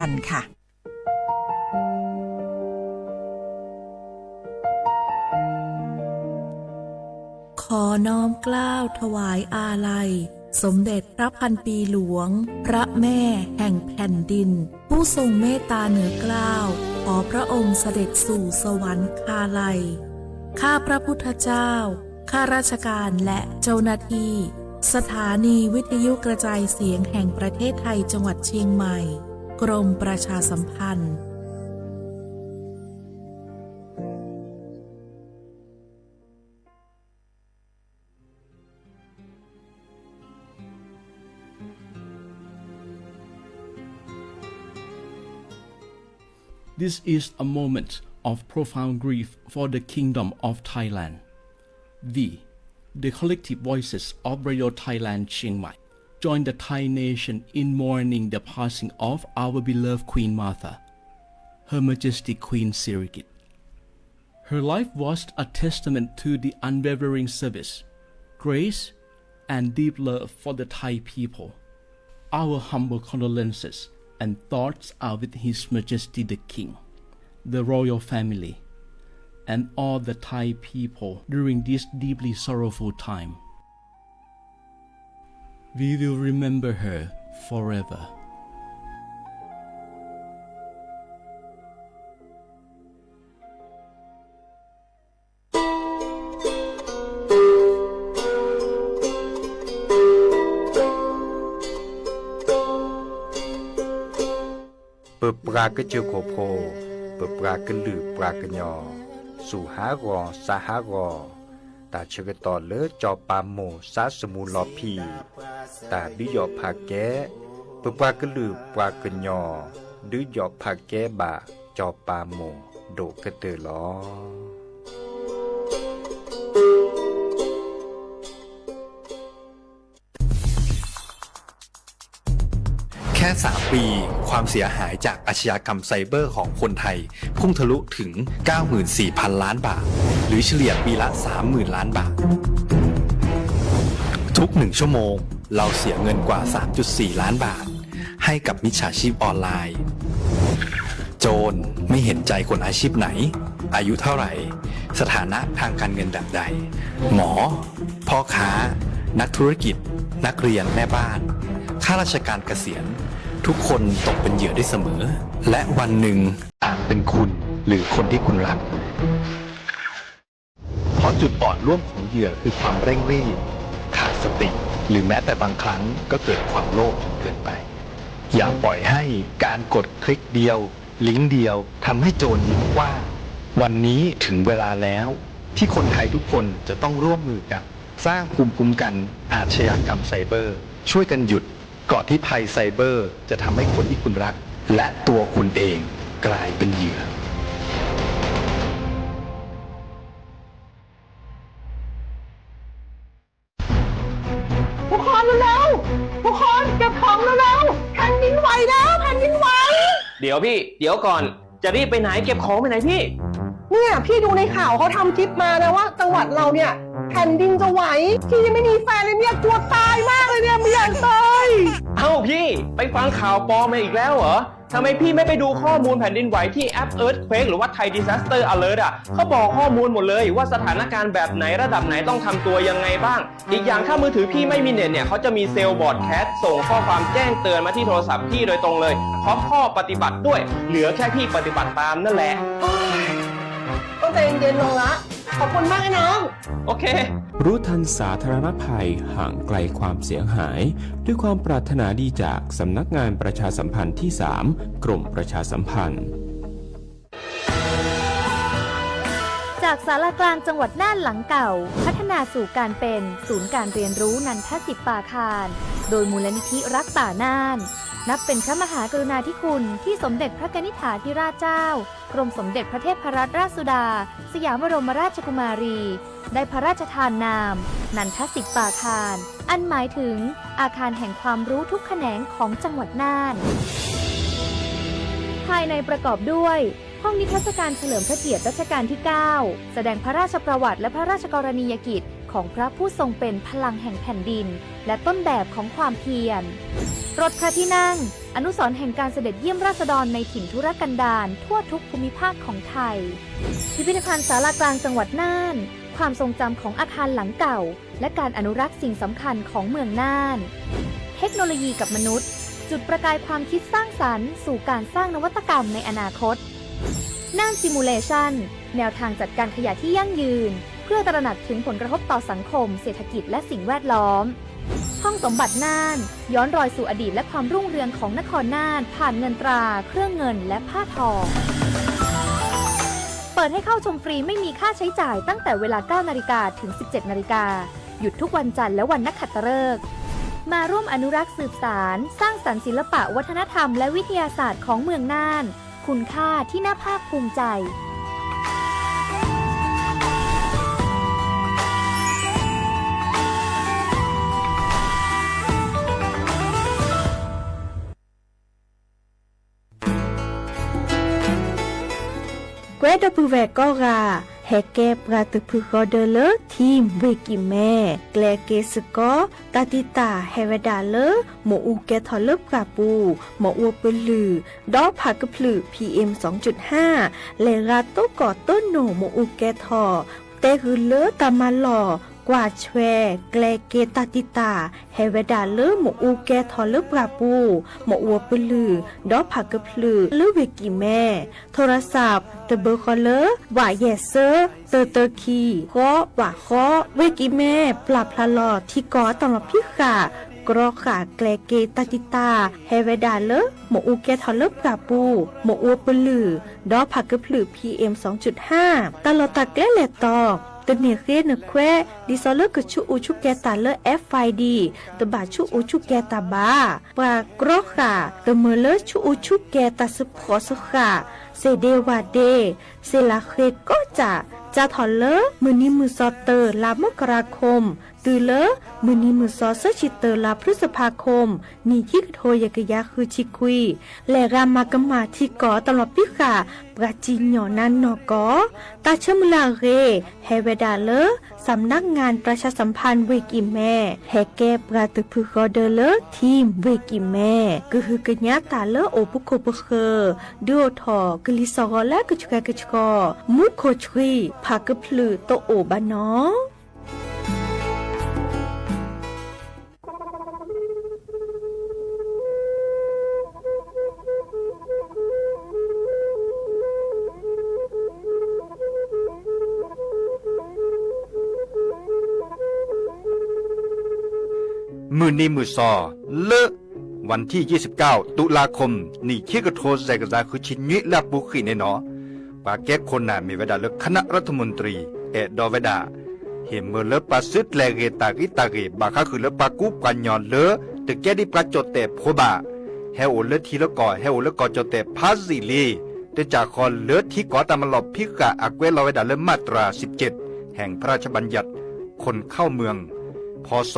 ค่ะ ขอน้อมเกล้าถวายอาลัย สมเด็จพระพันปีหลวง พระแม่แห่งแผ่นดิน ผู้ทรงเมตตาเหนือเกล้า ขอพระองค์เสด็จสู่สวรรคาลัย ข้าพระพุทธเจ้า ข้าราชการและเจ้าหน้าที่ สถานีวิทยุกระจายเสียงแห่งประเทศไทยจังหวัดเชียงใหม่ กรมประชาสัมพันธ์ This is a moment of profound grief for the Kingdom of Thailand. We, the collective voices of Radio Thailand Chiang Mai, join the Thai nation in mourning the passing of our beloved Queen Mother, Her Majesty Queen Sirikit. Her life was a testament to the unwavering service, grace, and deep love for the Thai people. Our humble condolences and thoughts are with His Majesty the King, the royal family, and all the Thai people during this deeply sorrowful time. We will remember her forever. ပပှၤကစၢၢ်ခိၣ်ဖိ, ပပှၤကလုာ်ပှၤကညီ, ဆူၣ်ဟးဂီၤ စးဟးဂီၤ, တၢ်ဆၢကတီၢ်လၢစီၤပၤမိၢ်စါစမူလီၤဖံး, တၢ်ဒုးယီၣ်ဖးကဲ, ပပှၤကလုာ်ပှၤကညီ, ဒုးယီၣ်ဖးကဲဘၣ်စီၤပၤမိၢ်ဒိၣ်ကတၢၢ်လီၤ. แค่ สาม ปี ความเสียหายจากอาชญากรรมไซเบอร์ของคนไทย พุ่งทะลุถึง เก้าหมื่นสี่พัน ล้านบาท หรือเฉลี่ยปีละ สามหมื่น ล้านบาท ทุกหนึ่งชั่วโมง เราเสียเงินกว่า สามจุดสี่ ล้านบาท ให้กับมิจฉาชีพออนไลน์ โจรไม่เห็นใจคนอาชีพไหน อายุเท่าไหร่ สถานะทางการเงินแบบใด หมอ พ่อค้า นักธุรกิจ นักเรียน แม่บ้าน ข้าราชการเกษียณ ทุกคนตกเป็นเหยื่อได้เสมอ และวันหนึ่งอาจเป็นคุณหรือคนที่คุณรัก เพราะจุดอ่อนร่วมของเหยื่อคือความเร่งรีบ ขาดสติ หรือแม้แต่บางครั้งก็เกิดความโลภจนเกินไป อย่าปล่อยให้การกดคลิกเดียว ลิงก์เดียว ทำให้โจรยิ้มกว้าง วันนี้ถึงเวลาแล้ว ที่คนไทยทุกคนจะต้องร่วมมือกัน สร้างภูมิคุ้มกันอาชญากรรมไซเบอร์ ช่วยกันหยุด ก่อนที่ภัยไซเบอร์จะทำให้คนที่คุณรัก และตัวคุณเองกลายเป็นเหยื่อ ทุกคนเร็วๆ ทุกคนเก็บของเร็วๆ แผ่นดินไหวแล้ว แผ่นดินไหว เดี๋ยวพี่ เดี๋ยวก่อน จะรีบไปไหน เก็บของไปไหนพี่ เนี่ย พี่ดูในข่าวเขาทำคลิปมานะว่าจังหวัดเราเนี่ย แผ่นดินจะไหว พี่ยังไม่มีแฟนเลยเนี่ย กลัวตายมากเลยเนี่ย ไม่อยากตาย เอ้าพี่ ไปฟังข่าวปลอมมาอีกแล้วเหรอ ทำไมพี่ไม่ไปดูข้อมูลแผ่นดินไหวที่แอป Earthquake หรือว่า Thai Disaster Alert อ่ะ เขาบอกข้อมูลหมดเลยว่าสถานการณ์แบบไหนระดับไหนต้องทำตัวยังไงบ้าง อีกอย่างถ้ามือถือพี่ไม่มีเน็ตเนี่ย เขาจะมีเซลล์บรอดแคสต์ส่งข้อความแจ้งเตือนมาที่โทรศัพท์พี่โดยตรงเลย พร้อมข้อปฏิบัติด้วย เหลือแค่พี่ปฏิบัติตามนั่นแหละ ต้องใจเย็นๆ ลงละ ขอบคุณมากไอ้น้อง โอเค รู้ทันสาธารณภัย ห่างไกลความเสียหาย ด้วยความปรารถนาดีจากสำนักงานประชาสัมพันธ์ที่ สาม กรมประชาสัมพันธ์ จากศาลากลางจังหวัดน่านหลังเก่า พัฒนาสู่การเป็นศูนย์การเรียนรู้นันทสิทธิ์ปาคาร โดยมูลนิธิรักป่าน่าน นับเป็นพระมหากรุณาธิคุณที่สมเด็จพระกนิษฐาธิราชเจ้า กรมสมเด็จพระเทพรัตนราชสุดา สยามบรมราชกุมารี ได้พระราชทานนาม นันทสิทธิ์ปาคาร อันหมายถึงอาคารแห่งความรู้ทุกแขนงของจังหวัดน่าน ภายในประกอบด้วย ห้องนิทรรศการเฉลิมพระเกียรติรัชกาลที่ เก้า แสดงพระราชประวัติและพระราชกรณียกิจของพระผู้ทรงเป็นพลังแห่งแผ่นดิน และต้นแบบของความเพียร รถพระที่นั่ง อนุสรณ์แห่งการเสด็จเยี่ยมราษฎรในถิ่นทุรกันดารทั่วทุกภูมิภาคของไทย พิพิธภัณฑ์ศาลากลางจังหวัดน่าน ความทรงจำของอาคารหลังเก่า และการอนุรักษ์สิ่งสำคัญของเมืองน่าน เทคโนโลยีกับมนุษย์ จุดประกายความคิดสร้างสรรค์สู่การสร้างนวัตกรรมในอนาคต น่าน Simulation แนวทางจัดการขยะที่ยั่งยืน เพื่อตระหนักถึงผลกระทบต่อสังคม เศรษฐกิจ และสิ่งแวดล้อม ห้องสมบัติน่าน ย้อนรอยสู่อดีตและความรุ่งเรืองของนครน่าน ผ่านเงินตรา เครื่องเงิน และผ้าทอ เปิดให้เข้าชมฟรีไม่มีค่าใช้จ่ายตั้งแต่เวลา เก้านาฬิกา ถึง สิบเจ็ดนาฬิกา หยุดทุกวันจันทร์และวันนักขัตฤกษ์ มาร่วมอนุรักษ์สืบสาน สร้างสรรค์ศิลปะวัฒนธรรมและวิทยาศาสตร์ของเมืองน่าน คุณค่าที่น่าภาคภูมิใจ ကွဲဒီပုၢ်ဝဲၢ်ကိးဂၤ, ဟဲကဲပှၤတဖုဃီဒၢလၢ ထံၣ်ဝ့ၢ်ကံၢ်မဲ, ကျဲက့ၤစ့ၢ်ကီး တၢ်တံာ်တာ်ဟဲဝဲဒၣ်လၢ မ့ၣ်အူကဲထီၣ်လၢပှၢ်ပူၤ, မ့ၣ်အူအပလုၢ်, ဒီးဖးကဖျုး PM စူၤ လဲၤဂၤတိကိးတိနိၣ်မ့ၣ်အူကဲထီၣ်, တဲဂုာ်လၢတၢ်မၤလီၢ်ကွၢ်ဆွဲ ကျဲက့ၤတၢ်တံာ်တာ် ဟဲဝဲဒၣ်လၢမ့ၣ်အူကဲထီၣ်လၢပှၢ်ပူၤ, မ့ၣ်အူအပလုၢ်, ဒီးဖးကဖျုးလၢဝ့ၢ်ကံၢ်မဲ, ထိရစးတဘၢဃီလၢ ဝးယဲၢ်စၢ တၢတၢခံ ဃီ ဝးဃီ, ဝ့ၢ်ကံၢ်မဲ ပျၢ်ဖျါလီၤထံကီၢ်အတၢ်လီၢ်ဖံးဃာ် ကြီဃာ်ကျဲက့ၤတၢ်တံာ်တာ် ဟဲဝဲဒၣ်လၢ မ့ၣ်အူကဲထီၣ်လၢပှၢ်ပူၤ, မ့ၣ်အူအပလုၢ်, ဒီးဖးကဖျုး PM စူၤ တၢ်လီၢ်တၢ်ကျဲလဲၤတီၤ တန့ၢ်ဃ့နခွဲး ဒ်သိးလၢကဆူးအူဆူၣ်ကဲတၢ်လၢ FID တဘၣ်ဆူးအူဆူၣ်ကဲတၢ်ဘၣ်. ပှၤကြီဃာ်တမၢလၢဆူးအူဆူၣ်ကဲတၢ်စ့ဖှီၣ်စ့ဃာ် စ့ဒ့ဝးဒ့ စ့လးဃ့ကိးကၠၢ် စးထီၣ်လၢမုၢ်နံၤမုၢ်သီတၢ လါမကရၤခိၣ် တုၤလၢမုၢ်နံၤမုၢ်သီဆၢဆံတၢ လါဖျုစဖါခိၣ် နံၣ်ခံကထိယဲၢ်ကယၤဃုဆံခွံ လဲၤဂၤမၤကမၣ်ထံကီၢ်တၢ်လီၢ်ဖံးဃာ် ပှၤစံၣ်ညီၣ်နါနီၢ်ကီၢ် တၢ်ဆၢမုၢ်လၢ်အဂ့ၢ် ဟဲဝဲဒၣ်လၢ စးမနါငၣ် ပြၢ်ဆါစၣ်ဖၣ် ဝ့ၢ်ကံၢ်မဲ ဟဲကဲပှၤတဖုဃီဒၢလၢထံၣ်ဝ့ၢ်ကံၢ်မဲ ကဟုကညးတၢ်လၢအိၣ်ပခိၣ်ပဃၢၤ ဒုးအိၣ်ထီၣ်ကလံၤစီၣ်ဂီၤလၢကဆှဲကဆှီ မူခိၣ်ဆှံ ဖးကဖျုးတအိၣ်ဘၣ်နီၤ. မုၢ်နံၤမုၢ်သီ လၢ วันที่ยี่สิบเก้า ตุลาคม နံၣ်ခံကထိယဲၢ်ကယၤဃုဆံနွံလၢအပူၤဃံးန့ၣ်နီၤ ပှၤကဲခိၣ်နၢ်မ့ၢ်ဝဲဒၣ်လၢ คณะรัฐมนตรี အဲၣ်ဒိးဝဲဒၣ် ဟ့ၣ်မၢလၢပှၤစုကျဲၤဂ့ၤတၢ်ဂံၢ်တၢ်ဂ့ၢ် ဘၣ်ဃးဃုာ်လၢပှၤကူပှၤကညီလၢ တကဲဒ်ပှၤကၠီၣ်တဲၣ်ဖိဘၣ် ဟဲအိၣ်လၢထံလၢကီၢ် ဟဲအိၣ်လၢကီၢ်ကၠီၣ်တဲၣ်ဖးယံာ်လံ တကးဃီလၢထံကီၢ်တၢ်မၤလီၢ်ဖံးဃာ်အကွဲးလီၤဝဲဒၣ်လၢ มาตราสิบเจ็ด แห่งพระราชบัญญัติคนเข้าเมือง พ.ศ.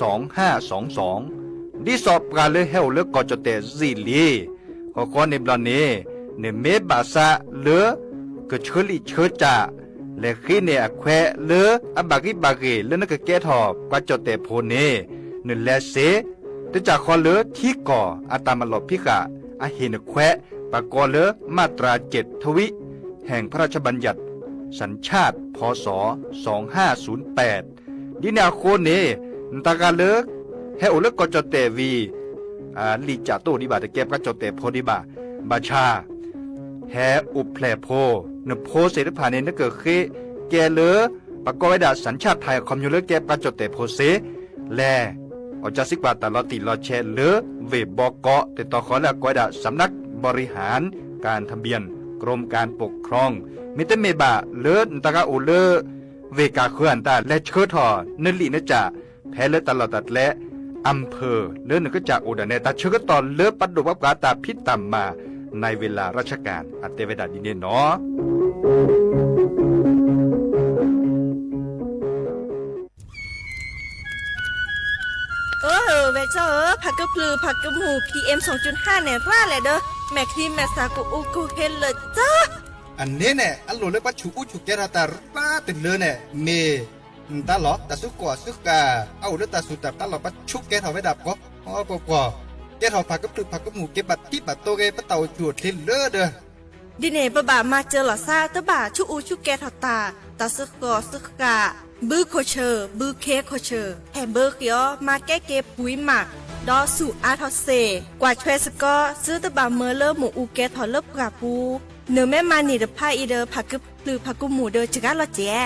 สองห้าสองสอง ဒ်သိးပှၤလၢဟဲအိၣ်လၢကီၢ်ကၠီၣ်တဲၣ်ယံာ်လံ ဃီဃီန့ၣ်ဘျီန့ၣ် နမ့ၢ်ဘၣ်ဆၣ်လၢ ကဆၢလံာ်ဆၢကၠၢ် လဲၤဃ့န့ၢ်အခွဲးလၢအဘၣ်ဂံၢ်ဘၣ်ဂ့ၢ်လၢနကကဲထီၣ်ပှၤကၠီၣ်တဲၣ်ဖိန့ၣ် နလဲၤစ့ တကးဃီလၢထံကီၢ်အတၢ်မၤလီၢ်ဖံးဃာ် အဟ့ၣ်နခွဲး ပှၤကိးလၢ มาตราเจ็ดทวี แห่งพระราชบัญญัติสัญชาติ พ.ศ. สองห้าศูนย์แปด ဒ်န့ၣ်အဃိန့ၣ် နတၢ်ဂၤလၢ ဟဲအိၣ်လၢကီၢ်ကၠီၣ်တဲၣ်ဝံၤ လံာ်ကၠၢ်တအိၣ်ဒံးဘၣ် တကဲပှၤကၠီၣ်တဲၣ်ဖိဒံးဘၣ် ဘၣ်ဆၣ် ဟဲအိၣ်ဖျဲၣ်ဖိ နဖိသ့ၣ်တဖၣ်န့ၣ် နကဃ့ကဲလၢ ပှၤကိးဝဲဒၣ် สัญชาติไทย အခီပညီလၢကဲပှၤကၠီၣ်တဲၣ်ဖိစ့ လဲၤ အီၣ်ကၢစံးကွၢ်တၢ်လီၤတံၢ်လီၤဆဲးလၢ ဝ့ၢ်ဘီကီး တတီၤဃီလၢအကိးဝဲဒၣ် สำนักบริหารการทะเบียน กรมการปกครอง မ့တမ့ၢ်ဘၣ်လၢနတၢ်ဂၤအိၣ်လၢ ဝ့ၢ်ကၢ်ဃၢၤအတၢ် လဲၤဆှၢထီၣ်နလံာ်နကၠၢ် ဖဲလၢတၢ်လီၢ်တၢ်ကျဲ อำเภอ လၢနကစၢ်အိၣ်ဒၣ်နဲ တၢ်ဆၢကတီၢ်လၢပဒိၣ်ပှၤပှၤတၢ်ဖံးတၢ်မၤ ในเวลาราชการ အတဲဝဲဒၣ်ဒ်န့ၣ်နီၤ. အၢ ဝဲၢ်ကၠီဧၢ, ဖးကဖျုး ဖးကမူၣ် PM စူၤ န့ၣ် ရၣ်လဲၣ်ဒီး မဲာ်ချံမဲာ်သၣ်ကအိၣ်ကဟ့လၢာ်ကၠီ. အန့ၣ်န့ၣ် အလိၣ်လၢပှၤဆူးအူဆူးကဲထီၣ်တၢ်ရၣ်တလၢန့ၣ် မ့ၢ် နတၢ်လီၢ် တၢ်စုကီၢ်စုဃၣ် အအိၣ်လၢတၢ်စူၢ်တၢ်ပျၢ်လီၤ ပှၤဆူးကဲထီၣ်ဝဲဒၣ်ပှၤ ပှၤပှၤပှၤ ကဲထီၣ်ပှၤကဖျုးပှၤကမူၣ် ကဲဘၣ်ထံးဘၣ်တိၤဂ့ၤ ပတၢ်အိၣ်ဆူၣ်အိၣ်ချ့လၢဒီး ဒ်န့ၣ် ပဘၣ်မၤစၢၤလီၤသး တဘၣ်ဆူးအူဆူးကဲထီၣ်တၢ် တၢ်စုကီၢ်စုဃၣ် ဘုခိၣ်ဆၢၣ် ဘုခ့ခိၣ်ဆၢၣ် ဟဲဘၢဃ့အီၤ မၤကဲက့ၤပှၤမး ဒီးဆူၣ်အါထီၣ်စ့ၢ် ကွၢ်ထွဲစ့ၢ်ကီး သုတဘၣ်မၢလၢမ့ၣ်အူကဲထီၣ်လၢပှၢ်ပူၤ နမ့ၢ်မၤန့ၢ်တဖၣ်အံၤဒီး ပှၤကဖျုးပှၤကမူၣ်ဒီးစှၤလီၤကဲ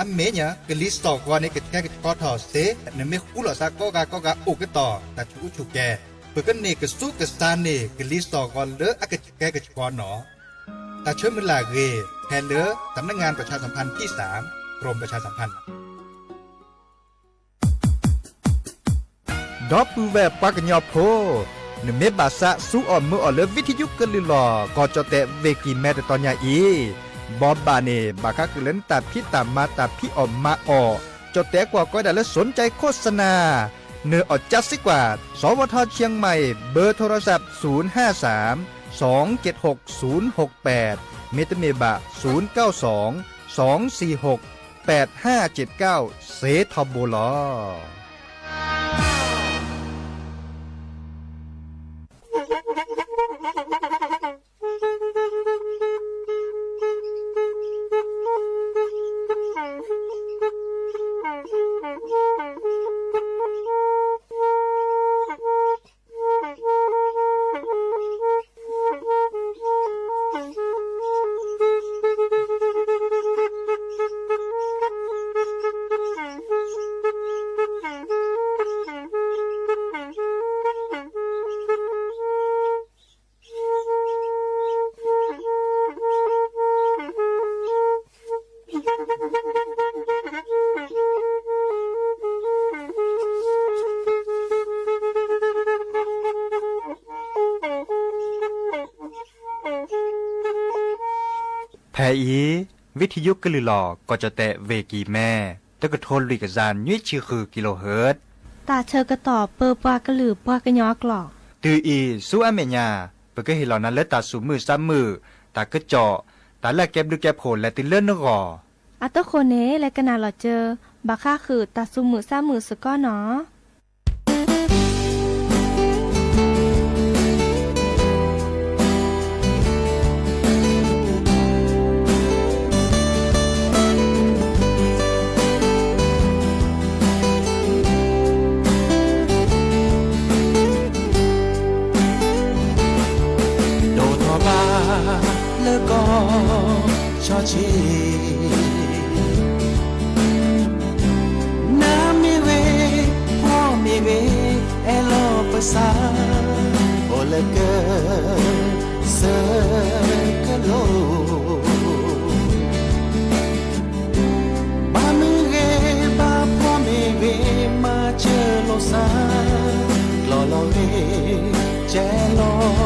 အမ့ၢ်ညါ ကလံၤစိးဂီၤန့ၣ် ကဆှဲကဆှီထီၣ်စ့ၢ် နမ့ၢ်ဃူလိာ်သးကိးဂၤကိးဂၤအိၣ်ကတီၢ် တၢ်ဆူးအူဆူၣ်ကဲ ပကန့ၢ်ကဆူးကစၢ်န့ၢ် ကလံၤစိးဂီၤလၢအကဆှဲကဆှီနီၤ တၢ်ဆၢမုၢ်လၢ်အဂ့ၢ် ဖဲလၢ สำนักงานประชาสัมพันธ์ที่สาม กรมประชาสัมพันธ์ ဒီပုၢ်ဝဲၢ်ပှၤကညီဖိ, နမ့ၢ်ဘၣ်သးစူအီၣ်မုာ်အီၣ်လၢ ဝံထယုကလုၢ်လီၤ ကီၢ်ကၠီၣ်တဲၣ် ဝ့ၢ်ကံၢ်မဲ တတီၤညါအံၤ, ဘီဘၣ်န့ၣ် ဘၣ်ဃးဃုာ်လၢနတၢ်ဖံးတၢ်မၤ တၢ်ဖံးအီၣ်မၤအီၣ်, ကၠီၣ်တဲၣ်ကွၢ်ကီးဝဲဒၣ်လၢ สนใจโฆษณา နၢ်အီၣ်ကၠါစ့ၢ်ကီး, สวท เชียงใหม่ เบอร์โทรศัพท์ ศูนย์ห้าสาม สองเจ็ดหก ศูนย์หกแปด မ့တမ့ၢ်ဘၣ် ศูนย์เก้าสอง สองสี่หก แปดห้าเจ็ดเก้า စ့ထီဘိလီၤ. ဖဲအံၤ ဝံထယုကလုၢ်လီၤ ကီၢ်ကၠီၣ်တဲၣ် ဝ့ၢ်ကံၢ်မဲ တကထိလွံၢ်ကယၤနွံဆံဃု kilohertz တၢ်ဆၢကတီၢ်ပၢပှၤကလုာ်ပှၤကညီအကျိာ်, တုၤအံၤဆူအမဲာ်ညါ, ပကဟ့ၣ်လီၤနၤလၢတၢ်သူၣ်မုာ်သးမုာ်, တၢ်ကစီၣ်, တၢ်လၢအကဲဘျုးကဲဖှိၣ်လဲၤတုၤလၢနဂီၢ်. အတဃိန့ၣ် လဲၤကနၣ်လီၤစၢၤ ဘၣ်ဃးဃုာ်တၢ်သူၣ်မုာ်သးမုာ်စ့ၢ်ကီးနီၤ. ဒိၣ်ထီၣ်ဘၣ်လၢကီၢ်ဆီဆ့ နၤမ့ၢ်ဂ့ၤ, ပှၤမ့ၢ်ဂ့ၤ, အဲၣ်လီၤပသး, အိၣ်လၢကစၢၢ်ကလိ ဘၣ်မ့ၢ်ဂ့ၤ, ဘၣ်ပှၤမ့ၢ်ဂ့ၤ, မၤစၢၤလိာ်သး, ကျီၢ်လီၤ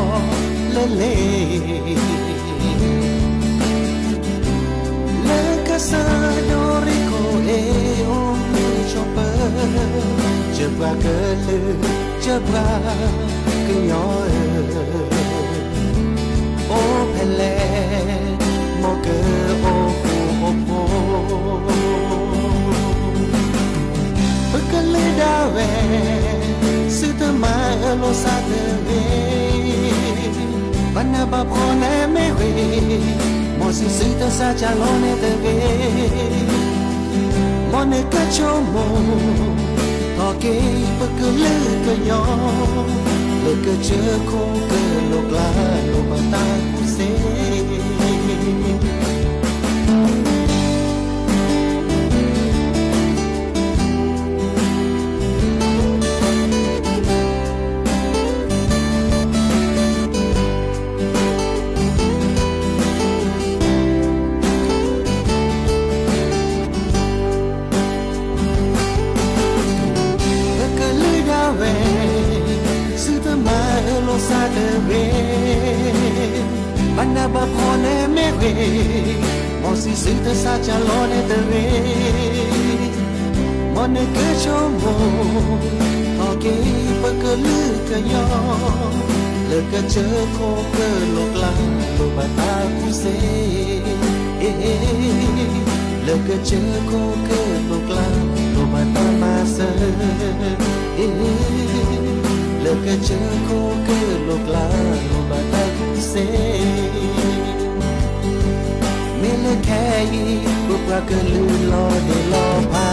ဂ့ၤ, ကဲလီၤလၢလ့ လၢကစၢ်ဒိၣ်ရ့ၣ်ခိၣ်အ့ၣ်အိၣ်မုာ်ဆိးပၢၤ, စၢၤပှၤကလုာ်, စၢၤပှၤကညီဧၢ, အိၣ်ဖဲလဲၣ်, မ်ကအိၣ်ဃူအိၣ်ဖိး ပကလုာ်ဒၣ်ဝဲ, သုတမၤအၢလိာ်သးတဂ့ၤ, ဘၣ်နးဘၣ်ဖှီၣ်န့ၣ်မ့ၢ်ဂ့ၤ, မ်သုသုတစးကလီန့ၣ်တဂ့ၤ, မ်နကဆိကမိၣ်, ထီၣ်က့ၤပကလုာ်ကညီ, လၢကစၢၢ်ခိၣ်ကလိာ်ကျါ လိၣ်ဘၣ်တၢ်ကူၣ်သ့ ပကလုာ်ဒၣ်ဝဲ, သုတမၤအၢလိာ်သးတဂ့ၤ, ဘၣ်နးဘၣ်ဖှီၣ်န့ၣ်မ့ၢ်ဂ့ၤ, မ်သုသုတစးကလီန့ၣ်တဂ့ၤ, မ်နကဆိကမိၣ်, ထီၣ်က့ၤပကလုာ်ကညီ, လၢကစၢၢ်ခိၣ်ကလိာ်ကျါ လိၣ်ဘၣ်တၢ်ကူၣ်သ့ လၢကစၢၢ်ခိၣ်ကလိာ်ကျါ လၢကစၢၢ်ခိၣ်ကလိၤကျါ လိၣ်ဘၣ်တၢ်ကူၣ်စ့, မ့ၢ်လၢခဲအံၤ ပပှၤကလုာ်လီၤဒ့လီၤဖး.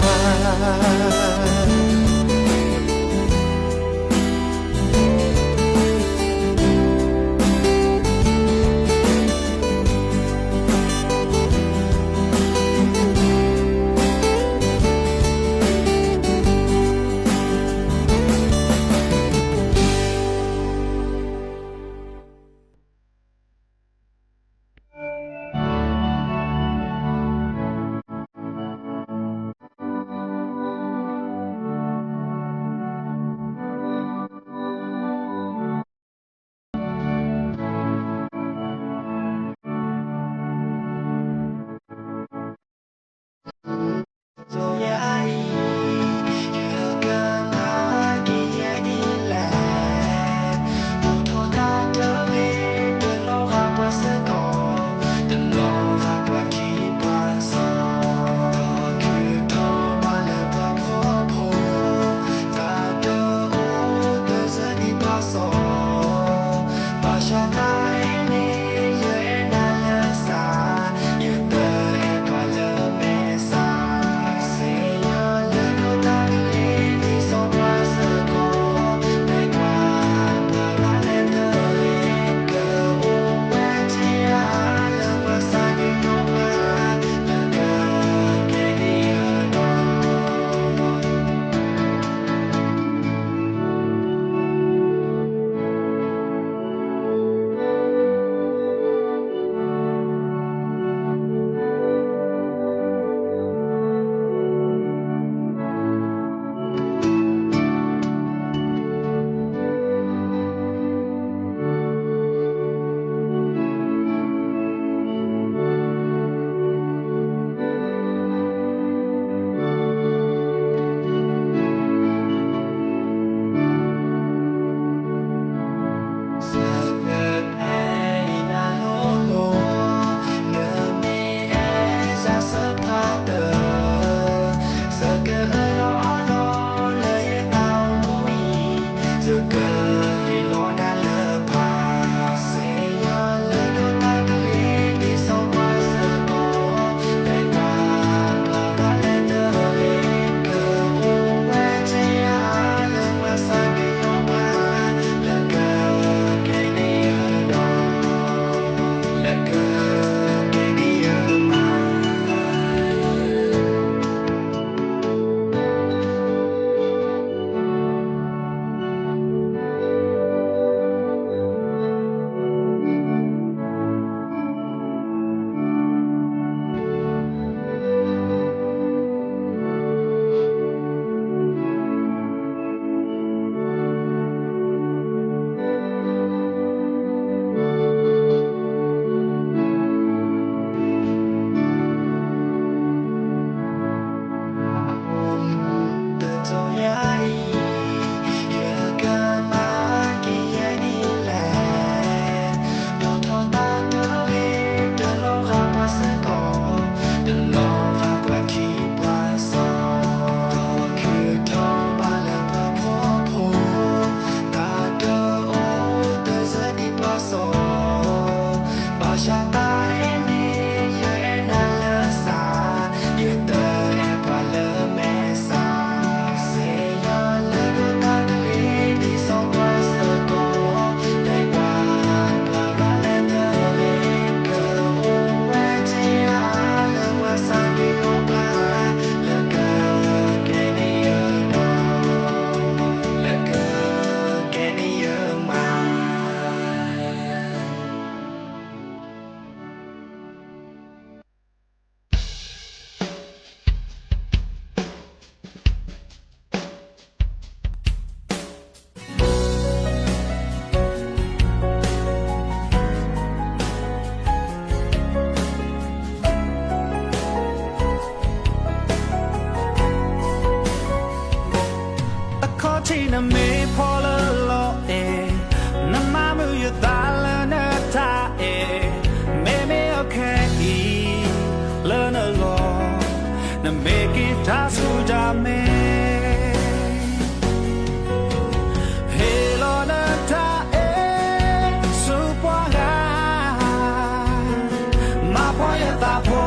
သးဖိ,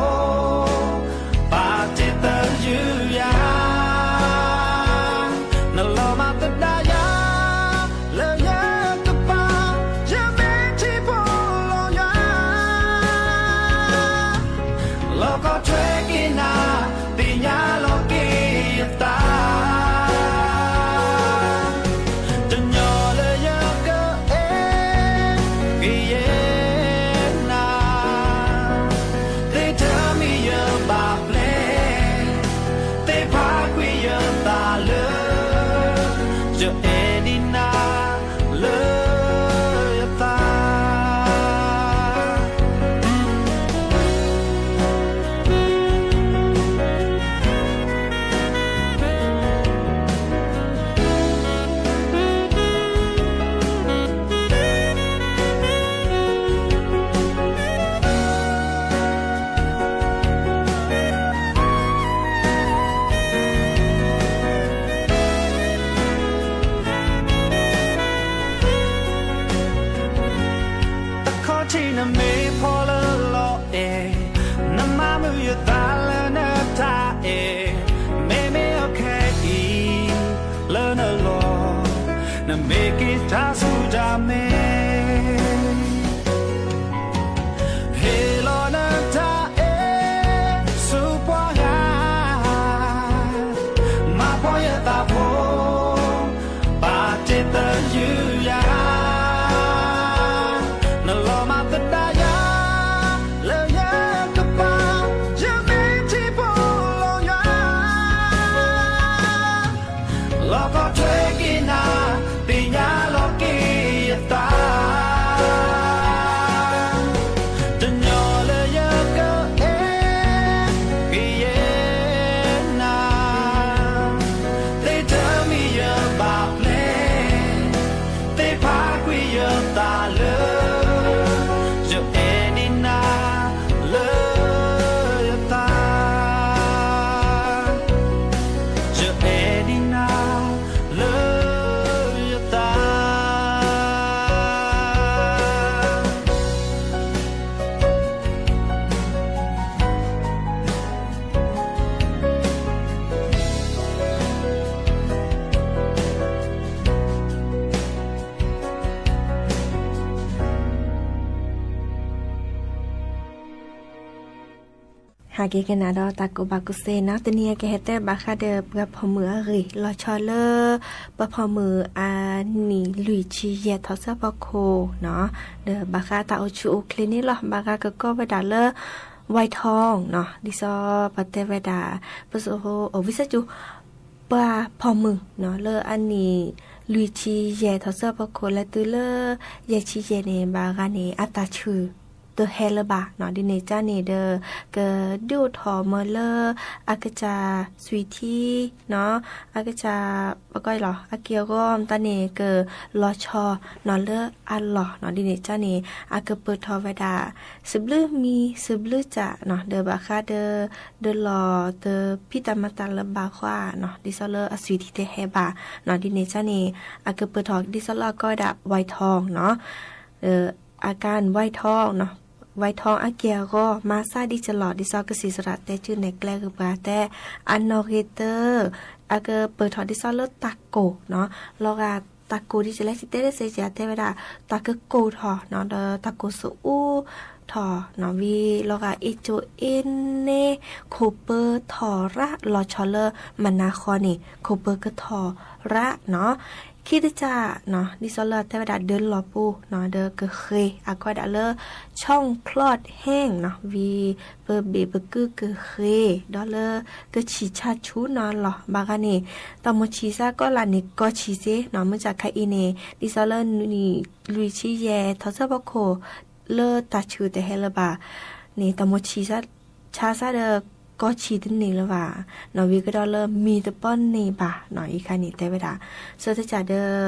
ဘၣ်တ့ၢ်သယုၢ်ယၤ, နလီၤမၢ်သဒါယၤ, လၢယကပၤ, ယမ့ၢ်ထံၣ်ဖိလီၤယွၤ, လီၤကီထွဲက့ၤနၤ, သ့ၣ်ညါလီၤက့ၤယသး တညီလၢယကအဲၣ်ကယဲၢ်နၤ, သ့ၣ်တမံၤယဘၣ်ပျဲၢ်, သ့ၣ်ဖးကွံာ်ယသးလၢ ယအဲၣ်ဒံးနၤလၢယသး အခီၣ်ထံးနမ့ၢ်ဖီလၢလီၤအဲၣ်, နမၤမုာ်ယသးလၢနတၢ်အဲၣ်, မ့မ့ၢ်အခဲအံၤလၢနလီၢ်, နမ့ၢ်က့ၤတၢ်ဆူၣ်တၢ်မဲာ် ဟ့ၣ်လီၤနတၢ်အဲၣ်ဆူပှၤဂၤ, မၤပီၢ်ယသးဖိ, ဘၣ်တ့ၢ်သယုၢ်ယၤ, နလီၤမၢ်သဒါယၤ, လၢယကပၤ, ယမ့ၢ်ထံၣ်ဖိလီၤယွၤ လီၤကီထွဲက့ၤနၤ, သ့ၣ်ညါလီၤက့ၤယသး, တညီလၢယကအဲၣ်ကယဲၢ်နၤ, သ့ၣ်တမံၤယဘၣ်ပျဲၢ်, သ့ၣ်ဖးကွံာ်ယသးလၢ ယအဲၣ်ဒံးနၤလၢယသး ယအဲၣ်ဒံးနၤလၢယသး ဟဲက့ၤကနၣ်ဒီးတၢ်ကူၣ်ဘၣ်ကူၣ်သ့နီၤ, တနံၤအံၤကဟဲတဲဘၣ်ဃးဒီး ပှၤဖီၣ်မုၢ်အဂ့ၢ် လီၤဆီလၢ ပှၤဖီၣ်မုၢ်အနံၣ်လွံၢ်ဆံယဲၢ်ထီၣ်ဆၢဖီခိၣ်နီၤ, ဒီးဘၣ်ဃးတၢ်အိၣ်ဆူၣ်အိၣ်ချ့န့ၣ်လီၤ. ဘၣ်ဃးကကီဝဲဒၣ်လၢ ဝဲထီနီၤ, ဒ်သိးပတဲဝဲဒၣ် ပစိၤအိၣ်ဝံသးစူၤ ပှၤဖီၣ်မုၢ်နီၤ လၢအနံၣ်လွံၢ်ဆံယဲၢ်ထီၣ်ဆၢဖီခိၣ် လဲၤတုၤလၢယဲၢ်ဆံယဲၢ်န့ၣ် ဘၣ်ဂၤန့ၣ် အတၢ်ဆူၣ်တဟဲလၢၤဘၣ်နီၤ, ဒ်န့ၣ်ကန့ၣ်ဒီး ကဒုးအိၣ်ထီၣ်မၢလၢ အကစၢ်စွံၣ်ထံနီၤ, အကစၢ် ပကီလီၤ အက့ၢ်အဂီၤမတၤန့ၣ် ကလီၤဆီနီၤလၢအလီၢ်နီၤ, ဒ်န့ၣ်ကန့ၣ် အကပၢၢ်ထီၣ်ဝဲဒၣ် သဘျုးမံၤ သဘျုးစၢ်နီၤ, ဒီးဘၣ်ဃးဒီး ဒုးလီၤတဖံးတၢ်မၤတၢ်လၢၤဘၣ်ဃီနီၤ, ဒ်သိးလၢအစွံၣ်ထံတဟဲဘၣ်နီၤ, ဒ်န့ၣ်ကန့ၣ် အကပၢၢ်ထီၣ် ဒ်သိးလၢအကီဝဲဒၣ်ဝဲထီနီၤ အကါဝဲထီနီၤ, ဝဲထီအက့ၢ်အဂီၤ မၤစၢ်ဒ်ကလီၤ ဒ်သိးကစံးစရးတဲကုၢ်နဲၣ်ကျဲဂ့ၤပှၤတဲ အနီၣ်ဂ့ၤတၢၢ် အကပၢၢ်ထီၣ်ဒ်သိးလၢတၢ်ကိၢ်နီၤ, လီၤဂာ်တၢ်ကိၢ်ဒ်ကလဲၣ် စတဲဒၣ်စဲယတဲဝဲဒၣ် တၢ်ကကိၢ်ထီၣ်နီၤ ဒီးတၢ်ကိၢ်စအိထီၣ်နီၤ, ဝံၤလီၤဂာ်အ့ၣ်ကၠိအ့ၣ်န့ၣ် ခိၣ်ပၢထီၣ်ရၣ် လီၤဆီလၢမနၤဃီန့ၣ် ခိၣ်ပၢကထီၣ်ရၣ်နီၤ ခံတကၢ်နီၤ ဒ်သိးလၢအတဲဝဲဒၣ်ဒၢလီၤပူၤနီၤ ဒီးကဃ့ အကီဒၣ်လၢ ช่องคลอดแห้งနီၤ ဝံၤပဘ့ၣ်ပကုၢ်ကဃ့ ဒီးလၢကဆံၣ်ဆါဆူနီၤလီၤ ဘၣ်ဂၤန့ၣ် တၢ်မိၣ်ဆံၣ်စါကီးလၢန့ၣ် ကီဆံၣ်စ့နီၤ မုၢ်စးခါအံၤန့ၣ် ဒ်သိးလၢနံၣ်လွံၢ်ဆံယဲၢ်ထီၣ်ဆၢဖီခိၣ် လၢတၢ်ဆူၣ်တဟဲလၢၤဘၣ်န့ၣ် တၢ်မိၣ်ဆံၣ်စါ ဆါစၢ်ဒီး ကီဆံၣ်တန့ၢ်လၢၤဘၣ်နီၤ ဝံၤကဒီးလၢမံၤတပီန့ၢ်ဘၣ်နီၤ အံၤခါန့ၣ်တဲဝဲဒၣ် ဆၢတကၢ်ဒီး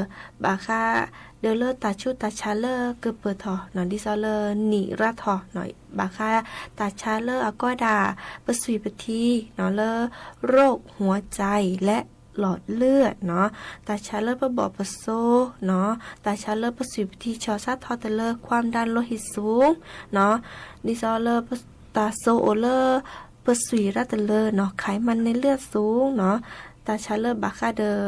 ဘၣ်ဃး ဒီးလၢတၢ်ဆူးတၢ်ဆါလၢကပၢၢ်ထီၣ်နီၤ ဒ်သိးလၢနံၣ်ရၣ်ထီၣ်နီၤ ဘၣ်ဃးတၢ်ဆါလၢအကီဒၣ် ပစွံၣ်ပထံနီၤ လၢ โรคหัวใจ และหลอดเลือดနီၤ တၢ်ဆါလၢပဘီၣ်ပစိနီၤ တၢ်ဆါလၢပစွံၣ်ပထံဆီၣ်စၢ်ထီၣ်တလၢ ความดันโลหิตสูงနီၤ ဒ်သိးလၢ တၢ်စိအိၣ်လၢ ပစွံၣ်ရၣ်တလၢနီၤ ไขมันในเลือดสูงနီၤ, တၢ်ဆါလၢဘၣ်ဃးဒီး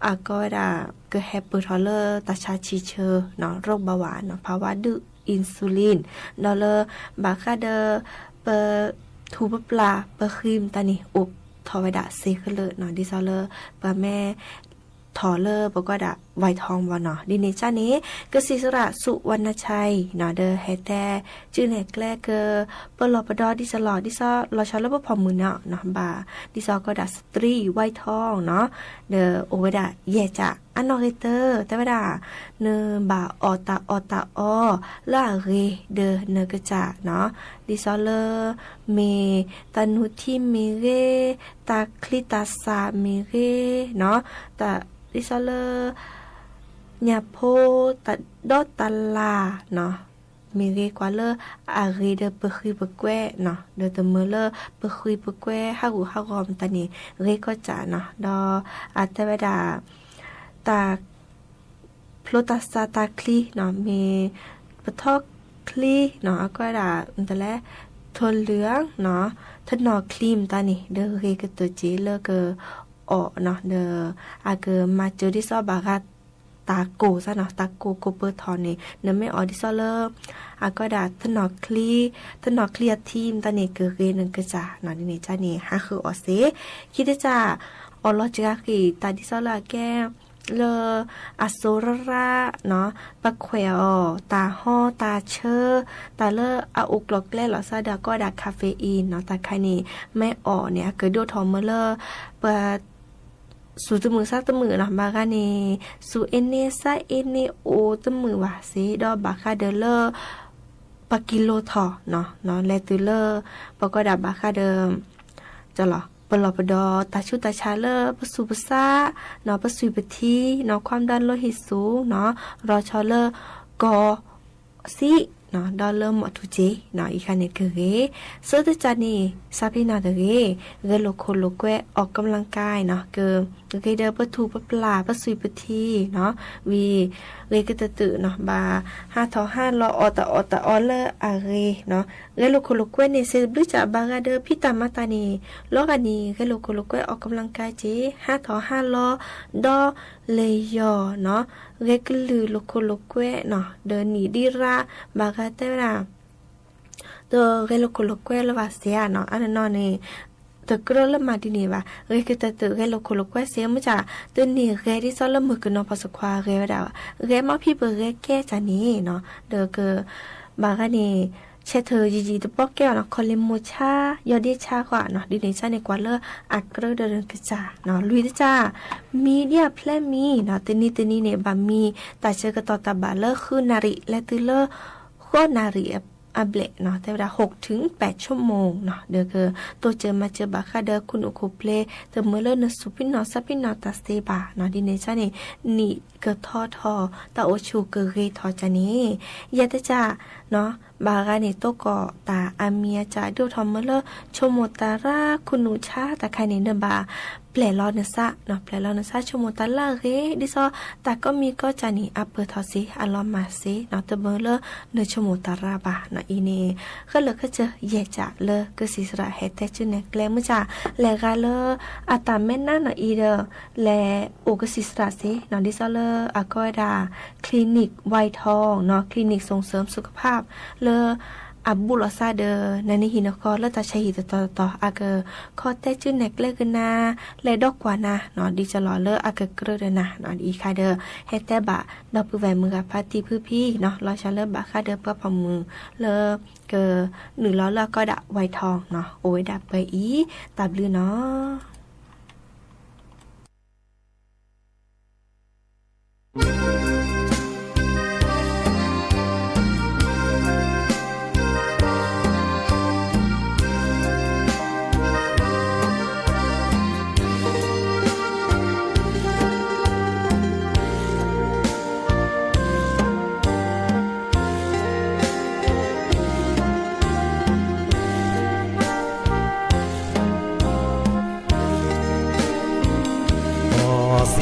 အကီဝဲဒၣ် ကဟဲပၢၢ်ထီၣ်လၢတၢ်ဆါဆံးဆၢနီၤ โรคเบาหวานနီၤ ภาวะดื้ออินซูลิน ဒီးလၢ ဘၣ်ဃးဒီး ပ ထူၣ်ပပျၢ် ပဃံမတၤန့ၣ် အိၣ်ထီၣ်ဝဲဒၣ်စ့ၢ်ကီးလၢနီၤ ဒ်သိးလၢ ပှၤမ့ၢ် ထီၣ်လၢပကွၢ်ဒၣ် ไวน์ทอง ဘၣ်နီၤ ဒ်န့ၣ်ကၢ်န့ၣ် ကစံးစရၣ် สุวรรณชัยနီၤ ဒီးဟဲတဲ ကၠူနဲၣ်ကျဲက ပလီၢ်ပဒီဒ်သိးလီၤ ဒ်သိးလီၤဆီလၢပဖီၣ်မုၢ်န့ၣ်နီၤ ဘၣ် ဒ်သိးကီးဒၣ် สตรี ไวน์ทองနီၤ ဒီးအိၣ်ဝဲဒၣ်ယဲၢ်ကၠၢ် အနီၣ်ဂ့ၤတၢၢ် တဲဝဲဒၣ် နဘၣ်အီၣ်တၢ်အီၣ်တၢ်အီ လၢအဂ့ၤဒီးနကစၢ်နီၤ ဒ်သိးလၢ မ့ၢ်တၢ်နူၤထံမ့ၢ်ဂ့ၤ တၢ်ချံတၢ်စၢ်မ့ၢ်ဂ့ၤနီၤ တၢ်ဒ်သိးလၢ ညၣ်ဖိ တၢ်ဒီတၢ်လၣ်နီၤ မ့ၢ်ဂ့ၤကွၢ်လၢ အဂ့ၤဒီးပဃံပကွဲနီၤ ဒီးတမၢလၢပဃံပကွဲဟးဂူာ်ဟးဂီၤမတၤန့ၣ် ဂ့ၤကီၢ်စၢ်နီၤ ဒီးအတဲဝဲဒၣ် တၢ် ဖျိတၢ်စၢ်တၢ်ချံနီၤ မ့ၢ်ပထီၣ်ချံနီၤ အကွၢ်ဒၣ် မတၤလဲၣ် ထီၣ်လုၢ်နီၤ ထနီၣ်ချံမတၤန့ၣ် ဒီးဂ့ၤကတၢၢ်က့ၤလၢက အီၣ်နီၤ ဒီး အကမၤစၢၤဒ်သိးဘၣ်ဃး တၢ်ကိၢ်စ့ၢ်နီၤ တၢ်ကိၢ်ကိၢ်ပၢၤထီၣ်န့ၣ် နမ့ၢ်အီၣ်ဒ်သိးလၢ အကီဒၣ် ထနီၣ်ချံ ထနီၣ်ချံအထံမတၤန့ၣ် ကဂ့ၤနကစၢ်နီၤ ဒ်န့ၣ်ကၢ်န့ၣ် ဟးဃုအီၣ်စ့ၢ် ခံတကၢ် အီၣ်လီၤစှၤက့ၤ တၢ်ဒ်သိးလၢအကဲ လၢ အစိရၣ်နီၤ ပခွဲးအီၤ တၢ်ဟီတၢ်ဆၢ တၢ်လၢအအိၣ်ကျီၢ်ကျဲလီၤစ့ၢ်ဒီး အကီဒၣ် caffeineနီၤ တၢ်ခါန့ၣ် မ့ၢ်အီၣ်န့ၣ် အကဒိၣ်ထီၣ်မ့ၢ်လၢ ပှၤ စူၤတမုာ်စါတမုာ်နီၤ ဘၣ်ဂၤန့ၣ် စူၤအ့န့ဆါအ့န့အိၣ်တမုာ်ဘၣ်စ့ၢ် ဒီးဘၣ်ဃးဒီးလၢ ပှၤကံလိထီၣ်နီၤ လဲၤတုၤလၢ ပကီဒၣ်ဘၣ်ဃးဒီး ပလီၢ်ပဒီ တၢ်ဆူးတၢ်ဆါလၢပစူးပစါနီၤ ပစွံၣ်ပထံနီၤ ความดันโลหิตสูงနီၤ ရီၤဆီလၢ ကီၢ် စံးနီၤ ဒီးလၢမီၣ်ထူၣ်စ့ၢ်နီၤ အံၤခါန့ၣ်ကဂ့ၤ ဆၢတကၢ်န့ၣ် စးဖံနီၤတဂ့ၤ ဂဲၤလိာ်ခိၣ်လိာ်ကွဲ ออกกำลังกายနီၤ ကဂ့ၤဒီးပထူၣ်ပပျၢ် ပစွံၣ်ပထံနီၤ ဝံၤ ဂ့ၤကတၢၢ်တၢၢ်နီၤ ဘၣ်ဟးထီၣ်ဟးလီၤ အီၣ်တၢ်အီၣ်တၢ်အီလၢအဂ့ၤနီၤ ဂဲၤလိာ်ခိၣ်လိာ်ကွဲန့ၣ် စ့တဘျုးစၢ်ဘၣ်ဂၤဒီးဖံးတၢ်မၤတၢ်န့ၣ် လီၤဂာ်န့ၣ် ဂဲၤလိာ်ခိၣ်လိာ်ကွဲ ออกกำลังกายစ့ၢ် ဟးထီၣ်ဟးလီၤ ဒီးလဲၤယီၤနီၤ ဂဲၤကလုၢ်လိာ်ခိၣ်လိာ်ကွဲနီၤ ဒီးနံၣ်ဒံရါ ဘၣ်ဂၤတဲဝဲဒၣ် တဂဲၤလိာ်ခိၣ်လိာ်ကွဲလၢၤဘၣ်စ့ၢ်ဧါနီၤ အါန့ၣ်နီၤန့ၣ် တကြၢးလၢမၤဒ်န့ၣ်ဘၣ် ဂဲၤကတၢၢ်တၢၢ် ဂဲၤလိာ်ခိၣ်လိာ်ကွဲစ့ၢ် မ့ၢ်စ့ၢ် တန့ၢ်ဂဲၤဒ်သိးလၢမုၣ်ကနီၤဖီၣ်စခွါဂဲၤဝဲဒၣ်ဘၣ် ဂဲၤမ့ၢ်ဖံးပဂဲၤကဲစ့ၢ်န့ၣ်နီၤ ဒီးက ဘၣ်ဂၤန့ၣ် ဆဲးထၢၣ်ယံာ်ယံာ်တပီၢ်ကဲအီၤနီၤ ခီလ့မိၢ်ဆါ ယီၢ်ဒ့ဆါဃီနီၤ ဒ်န့ၣ်ဆၢန့ၣ် ကွၢ်လၢအကြၢးဒီးနကစၢ်နီၤ လွံၢ်တကၢ် မံဒ်အဖျဲၣ်မံနီၤ တနံၤတနံၤန့ၣ် ဘၣ်မံတၢ်ဆၢကတီၢ်တၢ်ဘၣ်လၢဃုနၣ်ရံၣ် လဲၤတုၤလၢ ဃိးနၣ်ရံၣ်အဘျဲၣ်နီၤ တဲဝဲဒၣ် หกถึงแปดชั่วโมงနီၤ ဒီးကတိစၢၤမၤစၢၤဘၣ်ဃးဒီးခိၣ်နူာ်ခိၣ်ဖျ့ တမၢလၢနစူၢ်ဖံနီၣ်စၢ်ဖံနီၣ်တၢ်သ့ဘၣ်နီၤ ဒ်န့ၣ်ဆၢန့ၣ် နံၣ်ကထီထီၣ် တၢ်အိၣ်ဆူၣ်ကဂ့ၤထီၣ်စ့ၢ်န့ၣ် ယဲၢ်တကၢ်နီၤ ဘၣ်ဂၤန့ၣ် တိၢ်ကီၢ်တၢ်အမံၤအကၢ် ဒိၣ်ထီၣ်မၢလၢ ဆိကမိၣ်တၢ်ရၢ ခိၣ်နူာ်ဆါတၢ်ခါန့ၣ် နဘၣ်ပျဲၢ်လီၤနသးနီၤ ပျဲၢ်လီၤနသး ဆိကမိၣ်တၢ်လၢအဂ့ၤ ဒ်သိးတၢ်ကိးမံၤကိးကၢ်န့ၣ် အပၢၢ်ထီၣ်စ့ၢ် အလီၤမၢ်စ့ၢ်နီၤ တမၢလၢနဆိကမိၣ်တၢ်ရၢဘၣ်နီၤ အံၤန့ၣ် ဃဲလၢာ်ခဲဆ့ ယဲၢ်ကၢ်လၢကစံးစရၣ်ဟဲတဲဆူနဲၣ်ကျဲ မ့ၢ်စ့ၢ် လဲၤဂၤလၢ အတၢ်မဲာ်နါနီၤအံၤဒီး လဲၤအိၣ်ကစံးစရၣ်စ့ၢ်နီၤ ဒ်သိးလၢအကီဝဲဒၣ် คลินิกไวน์ทองနီၤ คลินิกส่งเสริมสุขภาพ လၢ အဘူးလိာ်သးဒီး နနံၤဟံၣ်နဃီလၢတၢ်ဆါဟံၣ်တတီၤတတီၤ အကခီတဲဆူနဲၣ်ကျဲကနၤ လဲၤဒီးကွၢ်နၤနီၤ ဒ်သိးလီၤလၢအကကြၢးဒီးနၤနီၤ အံၤခါဒီး ဟဲတဲဘၣ်ဒီပုၢ်ဝဲၢ်မုၢ်ဂၤဖါတံၢ်ဖုဖံနီၤ လီၤစှၤလၢဘၣ်ဃးဒီးပှၤဖီၣ်မုၢ်လၢ ကနုာ်လီၤလၢအကီဒၣ် ไวน์ทองနီၤ အိၣ်ဝဲဒၣ်ပှဲၤအံၤ တၢ်ဘျုးနီၤ.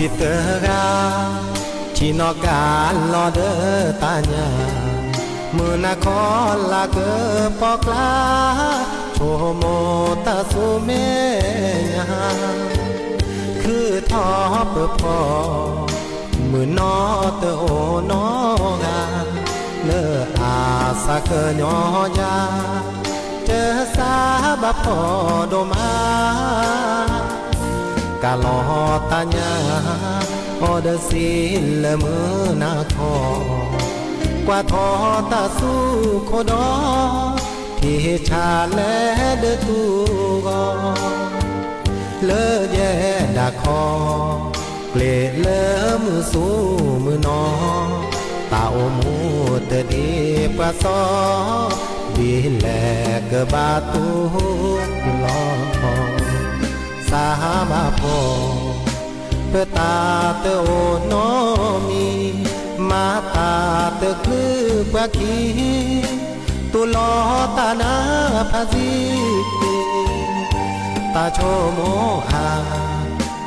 ဒီးစံးတဂၤ, ထံၣ်နီၢ်ကါလီၤဒီးတၢ်ညၣ်, မု နၤခီလၢကပီၤကျါ, ဆိကမိၣ်တၢ်ဆူမဲာ်ညါ, ခုၣ်ထီၣ်ပၢၤဖီ, မုၢ်နီၢ်တအိၣ်နီတဂၤ, လၢအသးကညီၤယၤ, တစၢ်ဘၣ်ဖှီၣ်ဒိၣ်မး ကလီၤတၢ်ညၣ်, အီၣ်ဒီးစံလၢမုၢ်နၤခီ, ကွၢ်ထီၣ်တၢ်ဆူခိၣ်ဒီး, ဖံးဆါလဲၤဒီးတူၢ်ဂီၤ, လၢယဲဒၣ်ခီ, ကျ့လၢမုၢ်ဆူမုၢ်နီၤ, တၢ်အိၣ်မူတဒ်ပှၤစီ, ဒ်လဲၣ်ကဘၣ်တူၢ်လီၤ သးဘၣ်ဖှီၣ်, ပတၢ်တအိၣ်နီတမံၤ, မၤတၢ်တချုးပှၤခံ, တူၢ်လိာ်တၢ်နါဖးသံ, တၢ်ဆိကမိၣ်ဧါ,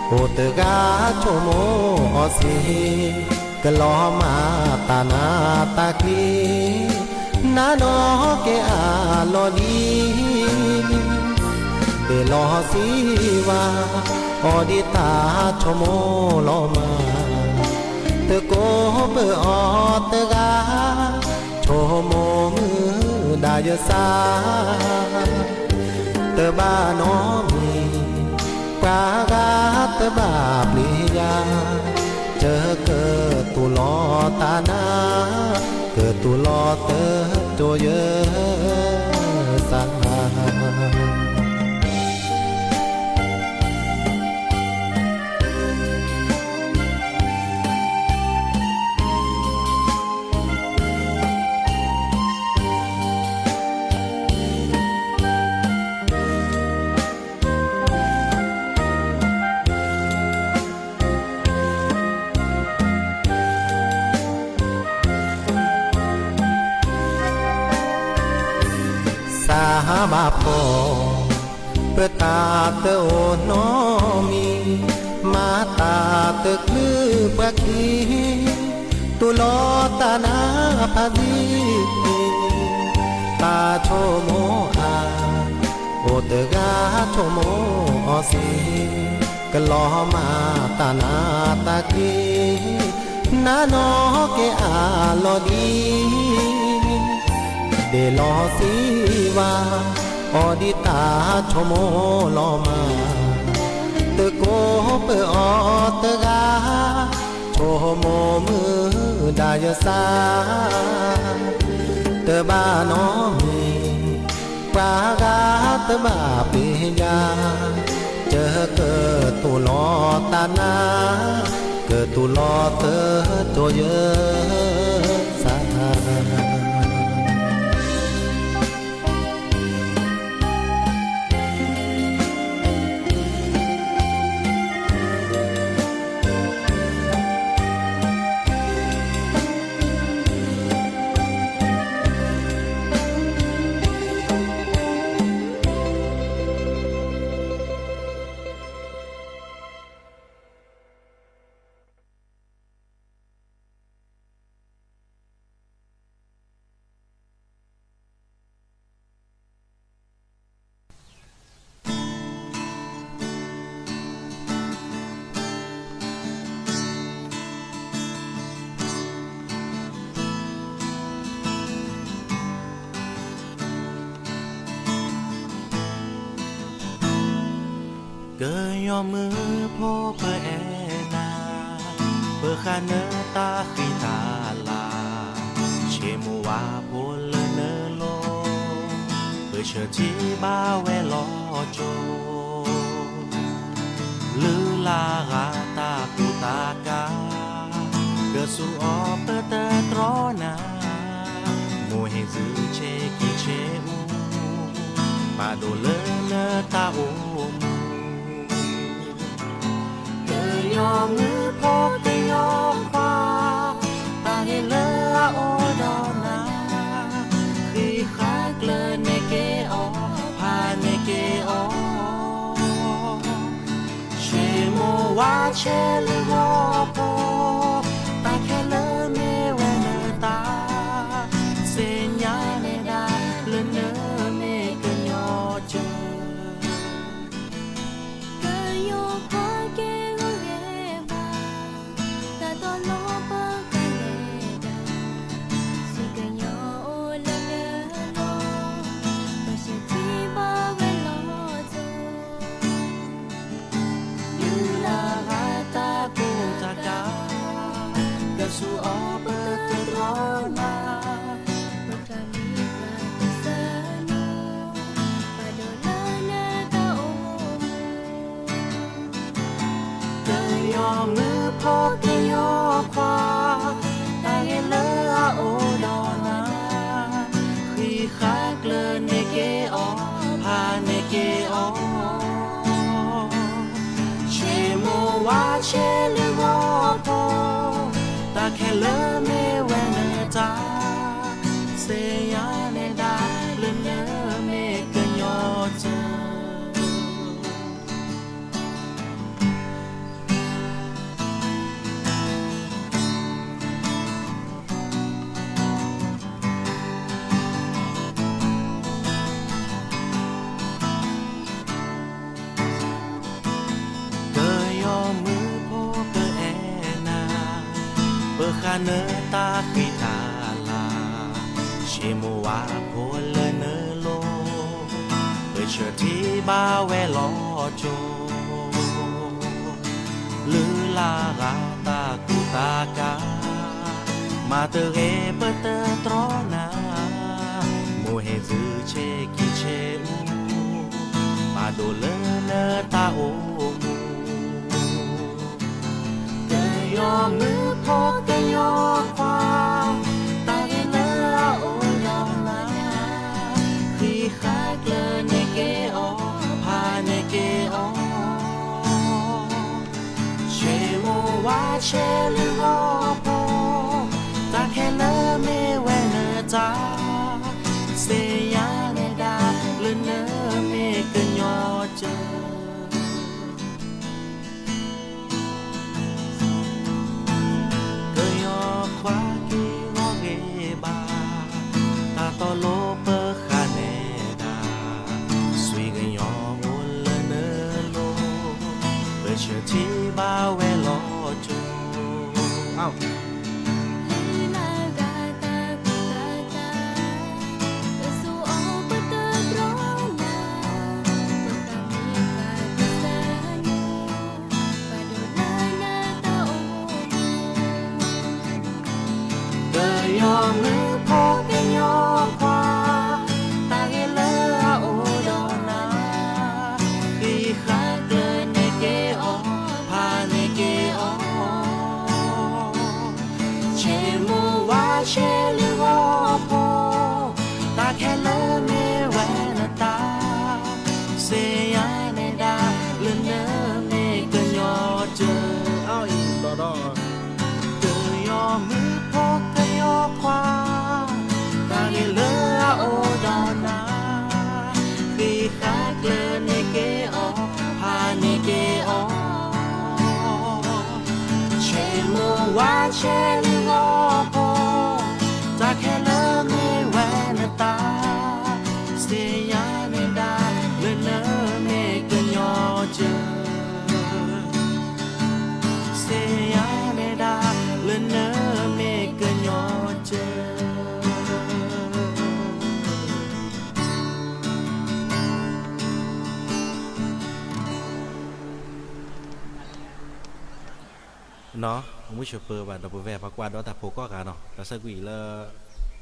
အိၣ်တဂၤဆိကမိၣ်အီၤစ့ၢ်, ကလီၤမၢ်တၢ်နါတၢ်ကျံ, နၤနီၢ်က့ၤအါလီၤဒံး ဘ့ၣ်လီၤစံးဝဲ, အီၤဒ်တၢ်ဆိကမိၣ်လီၤမး, တကိးပၢၤအီၤတဂၤ, ဆိကမိၣ်မုာ်ဒၣ်ယသး, တဘၣ်နီတမံၤ, ပှၤဂၤတဘၣ်ပျံၤယၤ, ယကတူၢ်လိာ်တၢ်နါ, ကတူၢ်လိာ်တတိၤယသး သးဘၣ်ဖှီၣ်, ပတၢ်တအိၣ်နီတမံၤ, မၤတၢ်တချုးပှၤခံ, တူၢ်လိာ်တၢ်နါဖးသံ, တၢ်ဆိကမိၣ်ဧါ, အိၣ်တဂၤဆိကမိၣ်အီၤစ့ၢ်, ကလီၤမၢ်တၢ်နါတၢ်ကျံ, နၤနီၢ်က့ၤအါလီၤဒံး ဒ့ၣ်လီၤစံးဝဲ, အီၤဒ်တၢ်ဆိကမိၣ်လီၤမး, တကိးပၢၤအီၤတဂၤ, ဆိကမိၣ်မုာ်ဒၣ်ယသး, တဘၣ်နီတမံၤ, ပှၤဂၤတဘၣ်ပျံၤယၤ, ယကတူၢ်လိာ်တၢ်နါ, ကတူၢ်လိာ်တတိၤယသး ကညီမုၣ်ဖိပအဲၣ်နၤ, ပဃၣ်နတၢ်ဃံတၢ်လၤ, ဆ့မိၢ်ဝါဖိလၢနလိၤ, ပဆၢထံၣ်ဘၣ်ဝဲလီၤကၠိ, လုၢ်လၢ်ဂၤတၢ်ကူတၢ်ကၤ, ကစူၢ်အီၤပတတြီနၤ, မိၢ်ဟ့ၣ်သုဆ့ကံဆ့အူ, ဘၣ်ဒိလၢနတၢ်အိၣ်မူ ကညီမုၣ်ဖိကညီခွါ, တၢ်ဂ့ၤလၢအအိၣ်ဒီးနၤ, ဃံးဃာ်ကျၢၤန့ၢ်က့ၤအီၤ, ဖးန့ၢ်က့ၤအီၤ, ဆ့မိၢ်ဝါဆဲးလၢဂီၤဖိ, တၢ်ခဲလၢာ်မ့ၢ်ဝဲနတၢ်, စ့ ခဲလၢာ်မ့ၢ်ဝဲနတၢ်, သ့ၣ်ညါနဲဒၣ်လၢနမ့ၢ်ကညီကၢၤ ကညီမုၣ်ဖိကအဲၣ်နၤ, ပဃၣ်နတၢ်ဃံတၢ်လၤ, ဆ့မိၢ်ဝါဖိလၢနလိၤ, ပဆၢထံဘၣ်ဝဲလီၤကၠိ လုၢ်လၢ်ဂၤတၢ်ကူတၢ်ကၤ, မၤတဂ့ၤပတတြီနၤ, မိၢ်ဟ့ၣ်သုဆ့ကံဆ့အူ, ဘၣ်ဒိလၢနတၢ်အိၣ်မူ ကညီမုၣ်ဖိကညီခွါ, တၢ်ဂ့ၤလၢအအိၣ်ဒီးနၤ, ဃံးဃာ်ကျၢၤန့ၢ်က့ၤအီၤ, ဖးန့ၢ်က့ၤအီၤ, ဆ့မိၢ်ဝါဆ့လုၢ်ဂီၤဖိ, တၢ်ခဲလၢာ်မ့ၢ်ဝဲနတၢ်, သ့ၣ်ညါနဲဒၣ်လၢနမ့ၢ်ကညီကၢၤ ကညီခွါက့ၤဂီၤဂ့ၤဘၣ်, တၢ်တီလိၤပဃၣ်နဲဒၣ်, ဆွံကညီအိၣ်လၢနလိၤ, ပဆၢထံဘၣ်ဝဲလီၤကၠိ လၢလၢဂၤတၢ်ကူတၢ်ကၤ, ပဆိၣ်အီၤပတတြီနၤ, ပဃၣ်မ့ၢ်ဘၣ်ကစၢ်ယွၤ, ဘၣ်ဒိလၢနတၢ်အိၣ်မူ ကညီမုၣ်ဖိကညီခွါ, တၢ်ဂ့ၤလၢအအိၣ်ဒီးနၤ, ဃံးဃာ်ကျၢၤန့ၢ်က့ၤအီၤ, ဖးန့ၢ်က့ၤအီၤ, ဆ့မိၢ်ဝါဆ့လုၢ်ဂီၤဖိ, တၢ်ခဲလၢာ်မ့ၢ်ဝဲနတၢ်, သ့ၣ်ညါနဲဒၣ်လၢနမ့ၢ်ကညီကၢၤ အီအံၤဒီး ကညီမုၣ်ဖိကညီခွါ, တၢ်ဂ့ၤလၢအအိၣ်ဒီးနၤ, ဃံးဃာ်ကျၢၤန့ၢ်က့ၤအီၤ, ဖးန့ၢ်က့ၤအီၤ, ဆ့မိၢ်ဝါဆ့လုၢ်ဂီၤဖိ, တၢ်ခဲလၢာ်မ့ၢ်ဝဲနတၢ်, သ့ၣ်ညါနဲဒၣ်လၢနမ့ၢ်ကညီကၢၤ သ့ၣ်ညါနဲဒၣ်လၢနမ့ၢ်ကညီကၢၤ နီၢ် မုၢ်ဆၢပၢဘၣ်ဒီပုၢ်ဝဲၢ် ပှၤကွၢ်ဒီးတၢ်ဖိကိးဂၤနီၢ် တၢ်ဆၢကွံာ်အံၤလၢ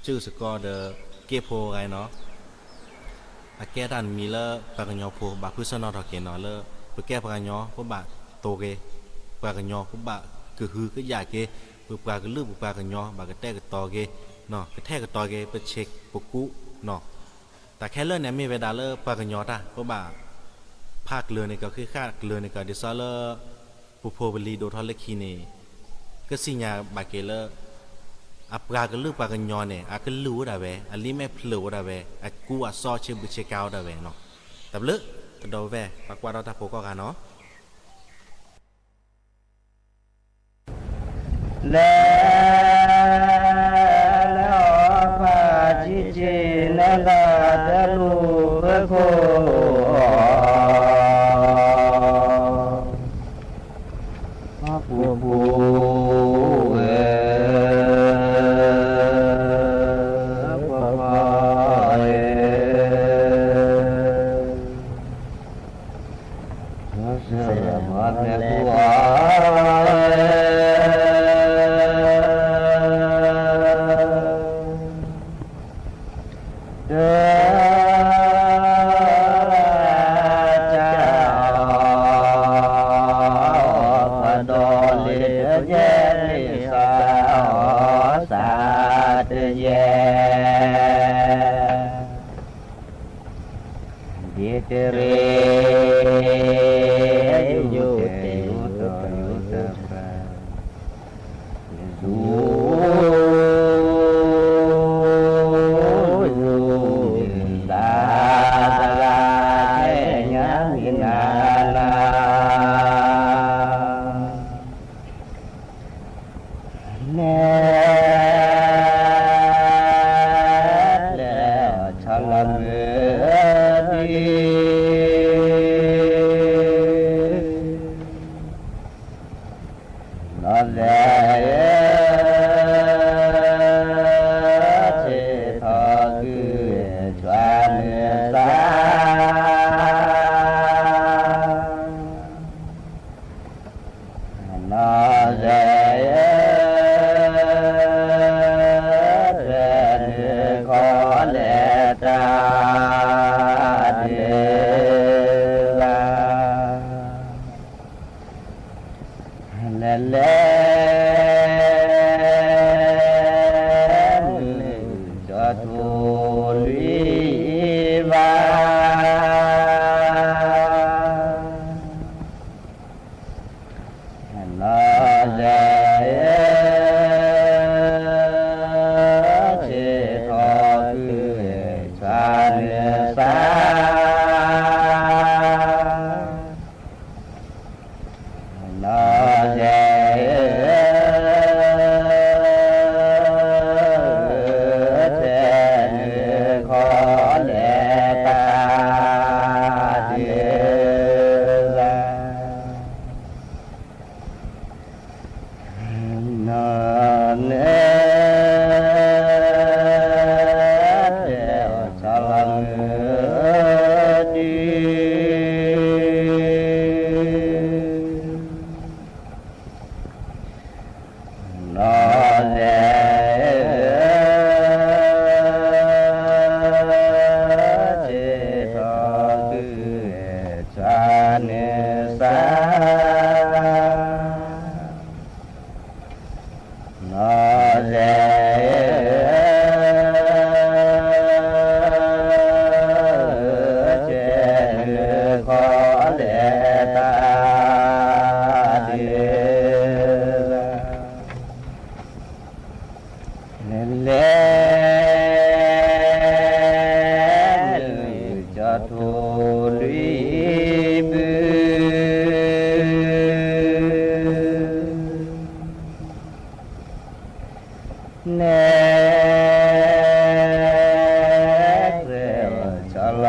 စုစ့ၢ်ကီးဒီး က့ၢ်ဖိဂၤအံၤနီၢ် အကဲတၢ်တမံၤလၢပှၤကညီဖိဘၣ်ဖုးဆၢနီၣ်ထီၣ်က့ၤနီၢ် လၢပကဲပှၤကညီ ပဘၣ်တိာ်က့ၤ ပှၤကညီ ပဘၣ်ကဟုကယာ်က့ၤ ပပှၤကလုာ်ပပှၤကညီ ဘၣ်ကတဲာ်ကတီၤက့ၤ ကထဲၣ်ကတီၤက့ၤ ပဆ့ပကူ တၢ်ခဲလၢာ်န့ၣ် မ့ၢ်ဝဲဒၣ်လၢပှၤကညီတၢ် ပဘၣ်ဖးကျၢၤန့ၢ်က့ၤ ဃ့ဃာ်ကျၢၤန့ၢ်က့ၤ ဒ်သိးလၢ ပဖိပလံၤဒိၣ်ထီၣ်လၢခံန့ၣ် ကသ့ၣ်ညါဘၣ်က့ၤလၢ အပှၤကလုာ်ပှၤကညီန့ၣ် အကလုာ်အိၣ်ဒၣ်ဝဲ အလံာ်မဲာ်ဖျၢၣ်အိၣ်ဒၣ်ဝဲ အကူအစီဆ့ဘူးဆ့ကၤအိၣ်ဒၣ်ဝဲနီၤ. တၢ်ဘျုး ကဒီးဝဲ ပှၤကွၢ်ဒီးတၢ်ဖိကိးဂၤနီၤ. လၢ လၢအီၤဖးဆံးဆံး နသးတလူၤဖၢခိၣ် ပူၤပူၤဝဲ ပှၤပှၤဝဲ တၢ် ပဒီလ့ၤတယဲၢ် လ့ၤစီၤသးအီၤသးတယဲၢ် ဒ်တရ့ ယူၤတယူၤတီၤယူၤတပၤ ယူၤ ယိယိယိ သရၣ်သရၣ် ခဲညါမံၤနၤနၤ နဲကျဲအီၤဆီလီၤမုၢ်ဒံး နီၢ်သဲး ဆ့ၣ်ထီၣ်ကုၢ် ဆွးနုာ်သး နီၢ်သဲး တနုာ်ခီလဲၤတၢ်ဒုးလၢ် လဲၤလဲၤ မုၢ်ကၠီၤထူလွံၢ်ဘၣ် နီၢ်သဲး ဆ့ၣ်ထီၣ်ကုၢ် ဆွးနုာ်သး နီၢ်သဲး တနုာ်ခီလဲၤတၢ်ဒုးလၢ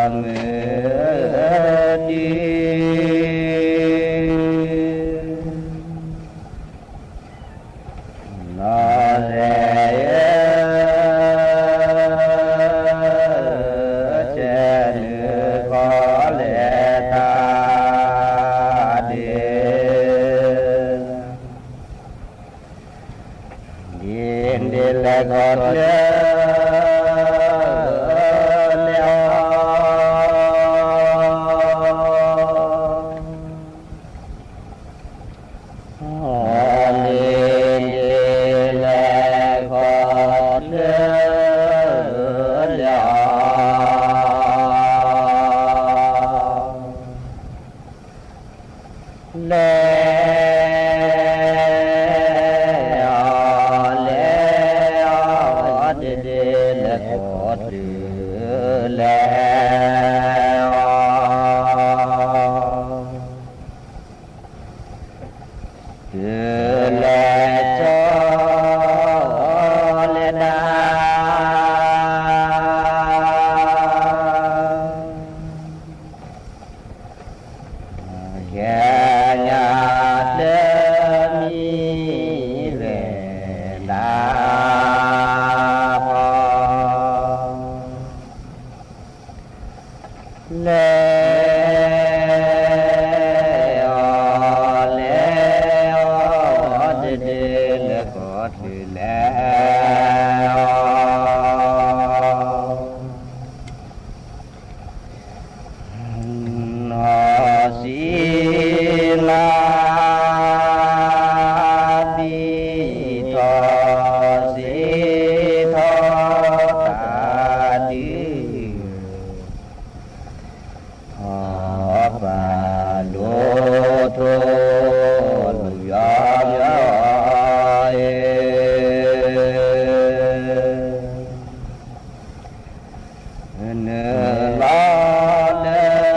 ် နီၢ်သဲး ကျဲအီၤဆီလီၤမုၢ်ဒံး နီၢ်သဲး ဆ့ၣ်ထီၣ်ကုၢ် ဆွးနုာ်သး နီၢ်သဲး ဆ့ၣ်ထီၣ်ကုၢ်လဲၤတၢ်ဒုးလၢ် လဲၤလဲၤ မုၢ်ကၠီၤထူလွံၢ်ဘုၣ် နဲ ကျဲအီၤဆီလီၤမုၢ်ဒံး နီၢ်သဲး ဆ့ၣ်ထီၣ်ကုၢ်လဲၤတၢ်ဒုး ဒ်ဒ်လဲၤခီဖျိ လဲၤအီၤ ဒ်ဒ်လဲၤခီဖျိ လဲၤအီၤ လဲၤအီၤ လဲၤအီၤ ဒ်ဒ်လဲၤခီဖျိ လဲၤအီၤ တုၤလဲၤကၠီ လဲၤဒၣ် ခဲညါတမံၤဝဲဒၣ်ဖီ လဲၤအီၤ လဲၤအီၤ ဒ်ဒ်လဲၤခီဖျိ လဲၤအီၤ နီၢ်ဆံးနၤ ဘံၣ်ထီၣ်စံးထီၣ်တၢ်ဒုး အ လီၤလၢအံၤအီၤနီၤ အစံနၤစံထီၣ်စံထီၣ်တၢ်ဒ် အီၣ်ပာ်လိၣ်ထိၣ် ယီၤယီၤ ပီလီပီလၢ် နပီလၢက့ၤ စးစဲ စးစဲအီၣ်မၠၣ်အိၣ်လဲၣ် အ့ၣ် တအိၣ်လဲၣ် ယဖကံၢ်ဆူလံ နဆဲး ကပီၤဘျးလဲၣ် အိၣ်လဲၣ် အီၣ်ဝံၤတအိၣ်ဝံၤ တၢ် တၢ်စဲးစဲး လၢစၢၤလီၤကံ တၢ်စဲးစဲးလၢစၢၤလီၤကံ တၢ်စဲးကိၣ်လီၤစဲးနၤဒ် တၢ်စဲးကိၣ်လီၤစဲးနၤဒ် တၢ်စဲးစဲး လၢစၢၤမဲာ်ညါ တၢ်စဲးစဲးလၢစၢၤမဲာ်ညါ တၢ်စဲးကိၣ်လီၤစဲးနၤ တၢ်စဲးကိၣ်လီၤစဲးနၤကါ တၢ်စဲးကြုၢ် စံမ့ၢ်လီၤစဲး တၢ်စဲးကြုၢ် စံမ့ၢ်လီၤစဲး အလီၤနီၤ ဟဲထီၣ်လိာ်ကွဲ လီၤနီၤ ဟဲထီၣ်လိာ်ကွဲ ဟဲထီၣ်လံ ဟဲထီၣ်လံလံ ဟဲထီၣ်လံ ပြံ အိၣ်ဖျဲၣ် အိၣ်ပှၤန့ၣ် အိၣ်ဖျဲၣ် အိၣ်ပြံ အိၣ်ဖျဲၣ်လီၤ ဟဲထီၣ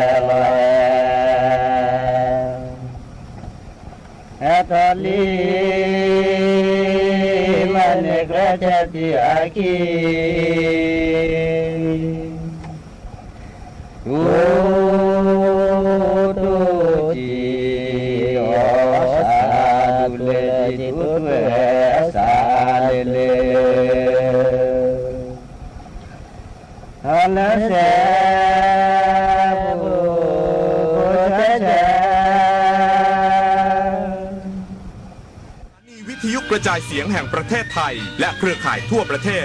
်လံ မၤန့ၢ်ကျဲဆဲးတံၢ်အခံ တူၢ်တူၢ်တံၢ် အီၣ်စၢ်ဒူၣ်လၢတံၢ် တူၢ်တူၢ်ဝဲအီၣ်စၢ်လၢလၢ ထီၣ်လၢစဲး ပူၤဆဲးဆဲး สถานีวิทยุกระจายเสียงแห่งประเทศไทย และเครือข่ายทั่วประเทศ